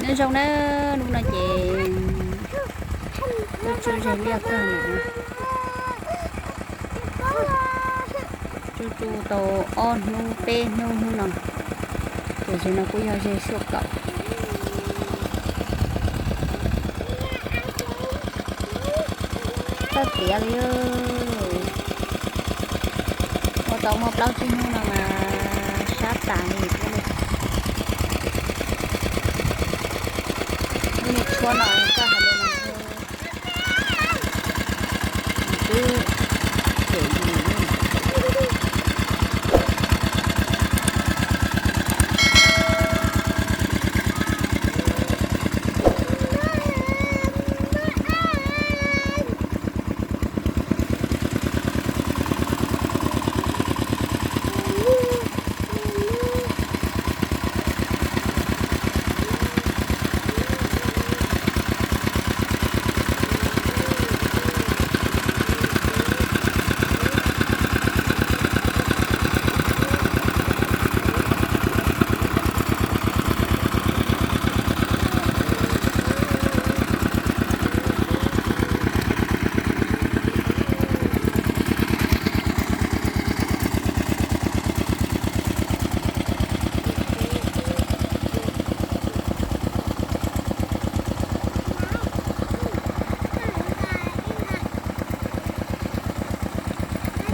Nyob zoo na, hnub no ces tsuj tsuj zeg liaj kawg no. Tsuj tsuj tau ob hnub peb hnub hnub no, ces zeg no kuj yog zeg suaj kaum. Txawj tiav li. Ua tau muaj plaub tsib hnub no mas sab tas li thiab li. Lub niag tshuab no koj hais li no twb cem li.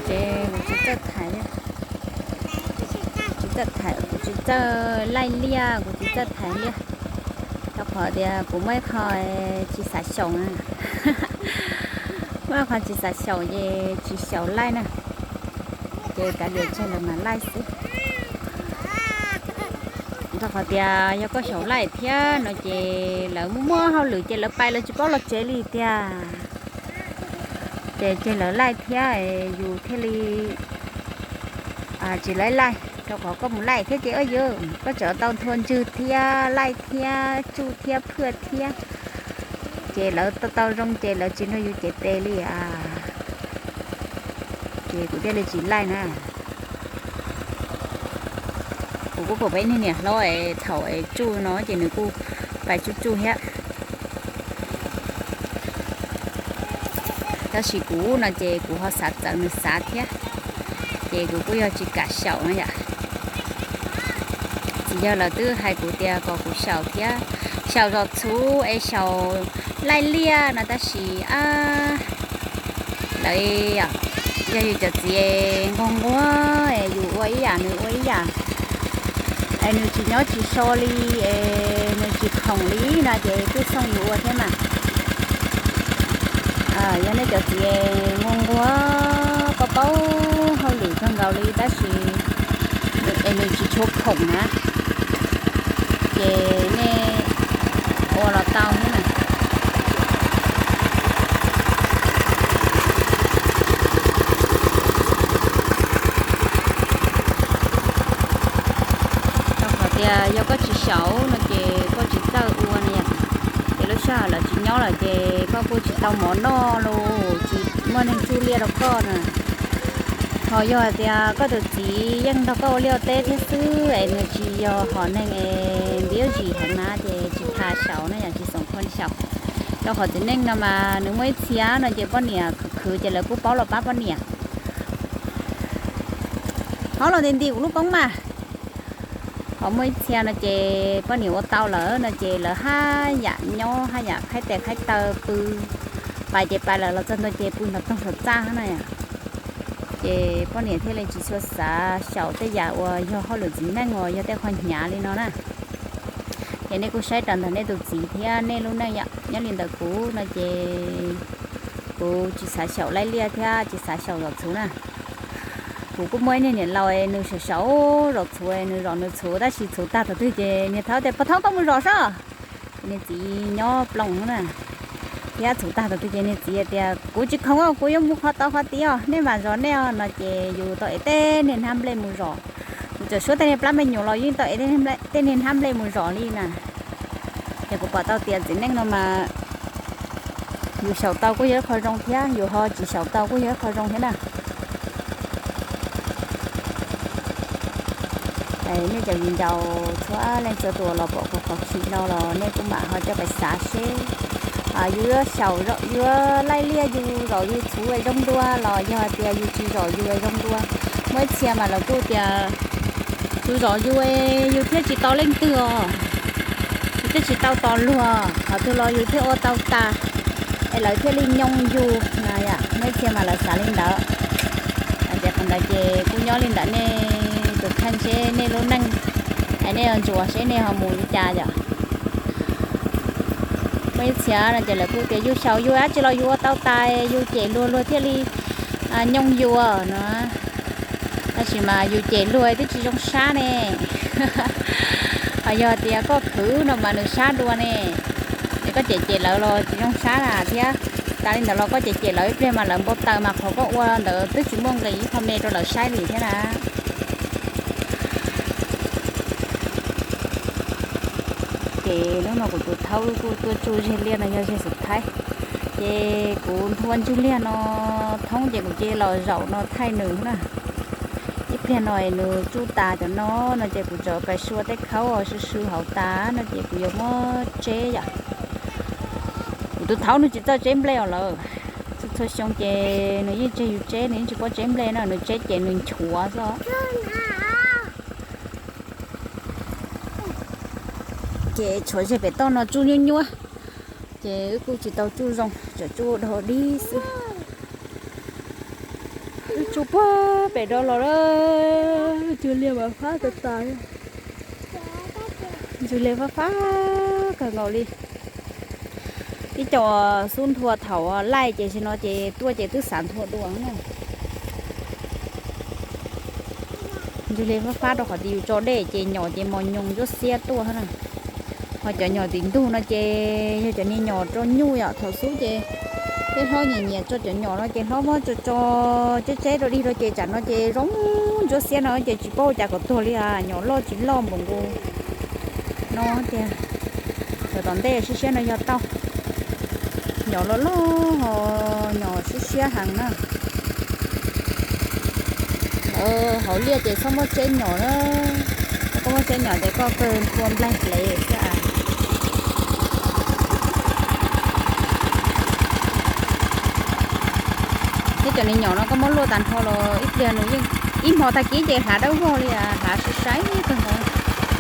Ces kuv tsis txawj thaiv, tsis txawj thaiv, kuv tsis txawj laij liaj, kuv tsis txawj thaiv liaj, rau qhov tias kuv muaj ib qho tsis xav xyaum, muaj ib qho tsis xav xyaum ces tsis xyaum laij na, ces kav liam tseg lawv mam laij xwb. Rau qhov tias yog koj xyaum laij thiab no ces lawv muaj muaj hauj lwm ces lawv pais lawv tsis paub los tsev li tiag. Ces tseg lawv laij thiab yus thiaj li tsis laij laij, rau qhov koj mus laij thiab ces ua yus koj tseem tau nthua ntswg thiab laij thiab tsuj thiab phwj thiab, ces lawv tau tau zoo ces lawv tsis nrog yus cev tes li a. Ces kuv thiaj li tsis laij na. Kuv kuj pom peb niag niam hlob es thaum es tsuj no ces nws kuj pais tsuj tsuj thiab. Tab sis kuv no ces kuv ho xav txawv nws xav thiab, ces kuv kuj yog tsis kam xyaum no yom. Txiv yawg lawv twb hais kuv tias kom kuv xyaum thiab, xyaum zom txhuv es xyaum laij liaj no tab sis ab lawv yog yus cov txiv nquag nquag es yus ua ib yam nws ua ib yam, es nws tsis nyob tsis so li, es nws tsis khoom li no ces kuj xooj yus ua thiab mas. Yog nej cov txiv nquag nquag paub paub hauj lwm kawg nkaus li tab sis es nws tsis tshua khoom na, ces nej ua los tau thiab na. Rau qhov tias yog koj tsis xyaum no ces koj tsis txawj ua na yom. Ces lub sij hawm lawv tsis nyob lawm ces koj kuj tsis tau mov noj los tsis muaj neeg tsuj liaj rau koj na. Ho yog hais tias koj tus txiv yeej nrog koj ua liaj ua teb thiab xwb es nws tsis yog hom neeg es ntiab zim heev na ces tsis tas xyaum na yom, tsis xoom kho xyaum. Rau qhov txiv neej no mas nws muaj ib txhia no ces poj niam khwv khwv ces lawv kuj paub los pab poj niam. Hov los nti nti kuv lub koob mas. Ho muaj ib txhia no ces poj niam ua tau lawm no ces lawv haj yam nyob haj yam qhaib tes qhaib taw pw, pais ces pais lawm los txog ntua ces pw nrov toog saum txaj no. Ces poj niam thiaj li tsis tshua xav xyaum tej yam uas yog hauj lwm txiv neej uas yog tej qho hnyav li no na. Ces nej kuj saib raws ntawm nej tus txiv thiab nej lub neej yom, nyob li ntawm kuv no ces kuv tsis xav xyaum laij liaj thiab tsis xav xyaum zom txhuv na. Kuv kuj muaj ib niag niam laus nws xyaum xyaum zom txhuv, nws zom nws txhuv tab sis txhuv tag thaum twg ces niag thaub tias pog thaub koj mus zom sob, niag txiv nyob ploos na. Thiab txhuv tag thaum twg ces niag txiv tias kuv tsis khoom os, kuv yuav mus qhov tod qhov tid os, nej mam zom nej os no ces yus tau ev tej niag hnab nplej mus zom. Yus tseem suab tej niag plab me nyuam los yeej tau ev tej niag hnab nplej mus zom li na. Ces kuv pom tau tias txiv neej no mas yus xyaum tau kuj yog ib qho zoo thiab yus ho tsis xyaum tau kuj yog ib qho zoo thiab na. Nej cov viv ncaus txhua leej txhua tus los pom kuv qhov chim no los nej kuj mam ho coj pais xav seb yus yuav xyaum, yuav laij liaj yus zaum yus txhuv es zoo dua los yog hais tias yus tsis zaum yus es zoo dua. Muaj ib txhia mas lawv kuj tias yus zaum yus es yus thiaj tsis tau leej twg os, yus thiaj tsis tau tos luag, qhov twg los yus thiaj ua tau tas es lawv thiaj li nyoo yus na yom. Muaj ib txhia mas lawv xav li ntawd. Ces qhov ntawd ces kuj nyob li ntawd, nej tus kheej seb nej lub neej es nej yuav ntsuas seb nej ho mus li cas yom. Muaj ib txhia no ces lawv kuj tias yus xyaum yus dab tsi los yus ua tau tas, yus cem luag luag thiaj li nyoo yus no. Tab sis mas yus cem luag twb tsis zoo sab ne. Ho yog tias koj khwv no mas nws sab dua ne. Es koj cem cem lawv los tsis zoo sab na thiab. Tas li ntawd los koj cem cem lawv ib pliag mas lawv npau taws mas qhov koj ua ntawd twb tsis muaj nqis ib qho me rau lawv saib li thiab na. Ces hnub no kuv tus thaub kuj tuaj tsuj zeg liaj no yog zeg xus thaib. Ces kuv nthua ntswg liaj no thoob ces kuv cia los zaum no thaij nws na. Ib pliag no es nws tsuj tas cov no no ces kuv tso kais sua tej khaub sw sw hauv tas no ces kuv yuav muab tseb yom. Kuv tus thaub nws tsis txawj tseb nplej os lawm. Txhua txhua xyoo ces nws yeej tseg yus tseb, nws yeej tsis paub tseb nplej no, nws tseb ces nws nchuav xwb. Ces tshuav zeg pem toj no tsuj nyuaj nyuaj, ces wb kuj tsis tau tsuj zoo, tsuas tsuj dog dig xwb. Wb tsuj puag pem no los lawm, ntswg liaj mas fab tas tas. Ntswg liaj fab fab kawg nkaus li. Ib co xub nthua thaum laij ces tam sim no ces tuaj ces twb xav nthua dua na. Ntswg liaj fab fab rau qhov tias yus tso dej ces nyom ces mos nyoos ntsuab xiab tuaj na. Ho cov nyom tim ntug no ces yog cov niag nyom rau nyuj yom, thaum xub ces peb hlob nyiam nyiam tso cov nyom no ces hlob muab tso tso tseb tseb rau dig rau ces tsam no ces zoo ntsuab xiab no ces tsis paub ua cas kom tuag li, nyom loj tsis loj npaum nkaus no tiag. Cov tom ntej siab siab no yog tauj, nyom loj loj ho nyom siab siab heev na. Hauv liaj ces txhob muab tseb nyom na, koj muab tseb nyom ces koj kawg nthua nplaig plev xwb. Thiab cov niag nyom no koj muab luaj tag nrho los ib pliag nws yeej, ib hmo tag kis ces hlav dawb vog li, hlav sai sai kawg nkaus.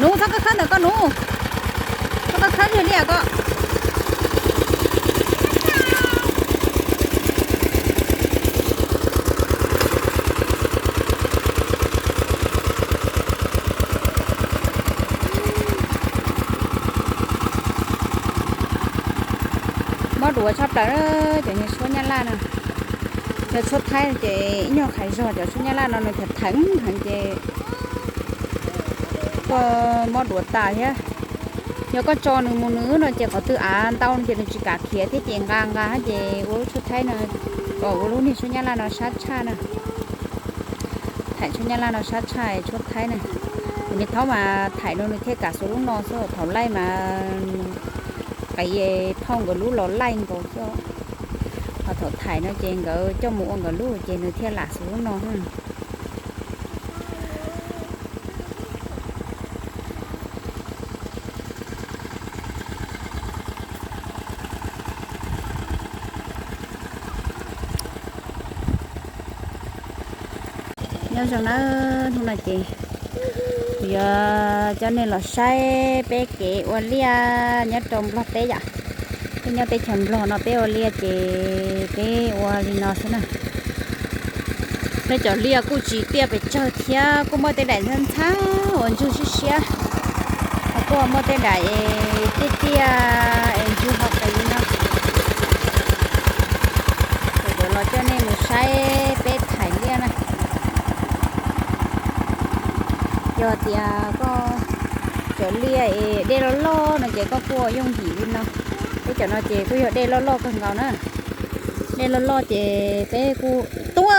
Nus txhob khawb khawb ntawm koj nus, koj khawb khawb li koj. Mob duav tshaj plaws na, cov niag tshuab nyab laj no. Yog tshuab thaib ces ib nyuag qhais zog, cov tshuab nyab laj no nws theem theem heev ces koj mob duav tas thiab. Yog koj tso nws mus nws no ces qhov twg av ntau no ces nws tsis kam khiav thiab ces nqa nqa ces ua lub tshuab thaib no, kom ua lub niag tshuab nyab laj no sab tshaj na. Thaim tshuab nyab laj no sab tshaj tshuab thaib na. Kuv niag thaub mas thaim no nws thiaj kam xuas lub no xwb, thaum laij mas qiv phauj nkawd lub los laij nkaus xwb. Ho thaum thaim no ces nkawd coj mus ua nkawd lub ces nws thiaj lam xuas lub no. Nyob zoo nawb, hnub no ces kuv yuav coj nej los saib peb kev ua liaj nyob rau Nplog teb yom. Peb nyob teb chaws Nplog no peb ua liaj ces peb ua li no xwb na. Peb cov liaj kuj tsis tiaj pes tsawg thiab, kuj muaj tej daim ntxhab ntxhab uas ntswg siab siab, ho kuj muaj tej daim es tiaj tiaj es ntswg ho qis li no. Kuv yuav los coj nej mus saib peb thaim liaj na. Yog tias koj cov liaj es dej loj loj no ces koj kuj ua yooj yim li no. Peb cov no ces kuj yog dej loj loj kawg nkaus na. Dej loj loj ces peb kuj, tub,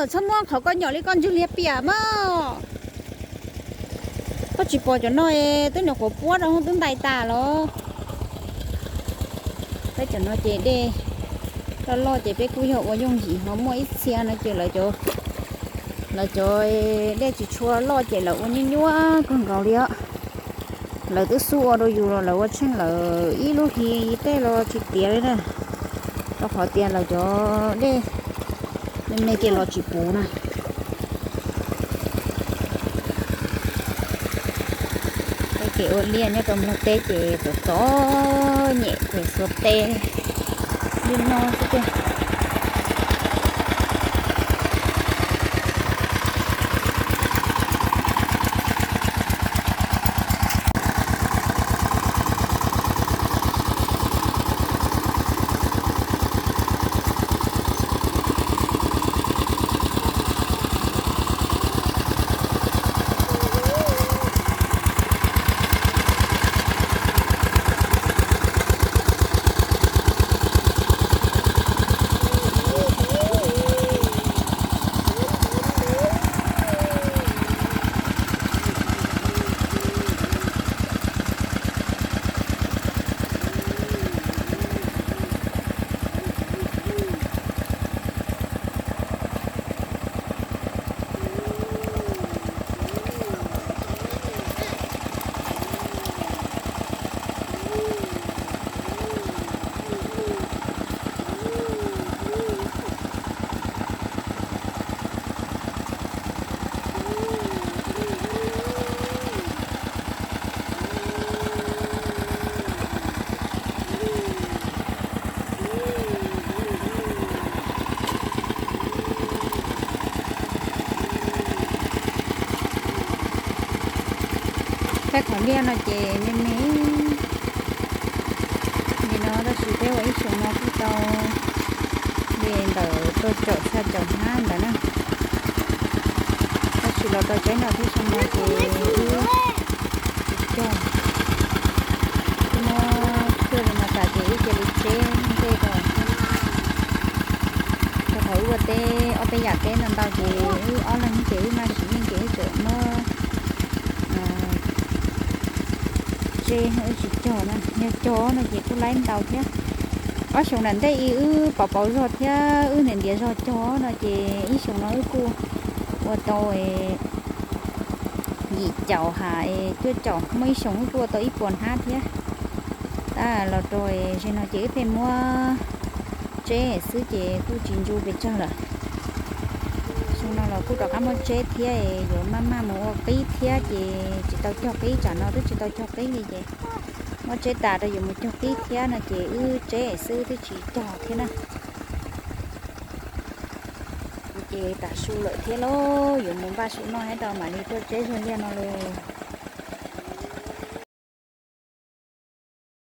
txhob muab qhov koj nyom li koj ntswg liag piam mog. Koj tsis pom cov no es twb nyuam qhuav puab rau twb ntais tas los. Peb cov no ces dej loj loj ces peb kuj yog ua yooj yim, ho muaj ib txhia no ces lawv cov Lawv cov dej tsis tshua loj ces lawv ua nyuaj nyuaj kawg nkaus li os. Lawv twb xub ua rau yus los lawv ua tsheej lawm, ib lub hli tej los tsis tiav li na. Rau qhov tias lawv cov dej me me ces los tsis puv na. Tej kev ua liaj nyob rau Nplog teb ces txom txom nyem ces xuas tes li no xwb tiag. Peb qhov liaj no ces me me li no tab sis peb ua ib xyoos no kuj tau li ntawm rau caum xya caum hnab ntawd na. Tab sis los rau tsaib no thiab xyoo no ces wb tsis cog, wb muab cuag li no tas ces wb cia li tseb ntej rau. Rau qhov wb ua teb ob peb yam teb ntau ntau ces wb ob leeg ces wb maj siv yeej ces wb tseem muab tseb, wb tsis cog na. Yog cog no ces kuj laib ntau thiab. Ob xyoos nram ntej ib wb pauv pauv zog thiab wb ntiav ntiav zog cog no ces ib xyoos no wb kuj ua tau yim caum ha cuaj caum, muaj ib xyoos wb kuj ua tau ib puas hnab thiab. Tab los rau zaum no ces wb pheej muab tseb xwb ces kuj tsis ntsu pes tsawg lawm. Xyoo no los kuj rov qab muab tseb thiab, yuav maj maj mus ua qib thiab ces tsis tau cog qib, tsam no twb tsis tau cog qib li ces muab tseb tas rau yuav mus cog qib thiab no ces wb tseb xwb twb tsis cog thiab na. Ces tas su lawm thiab lauj, yuav mus npaj su noj thiab rau mam li tuaj tseb zog liaj no lauj.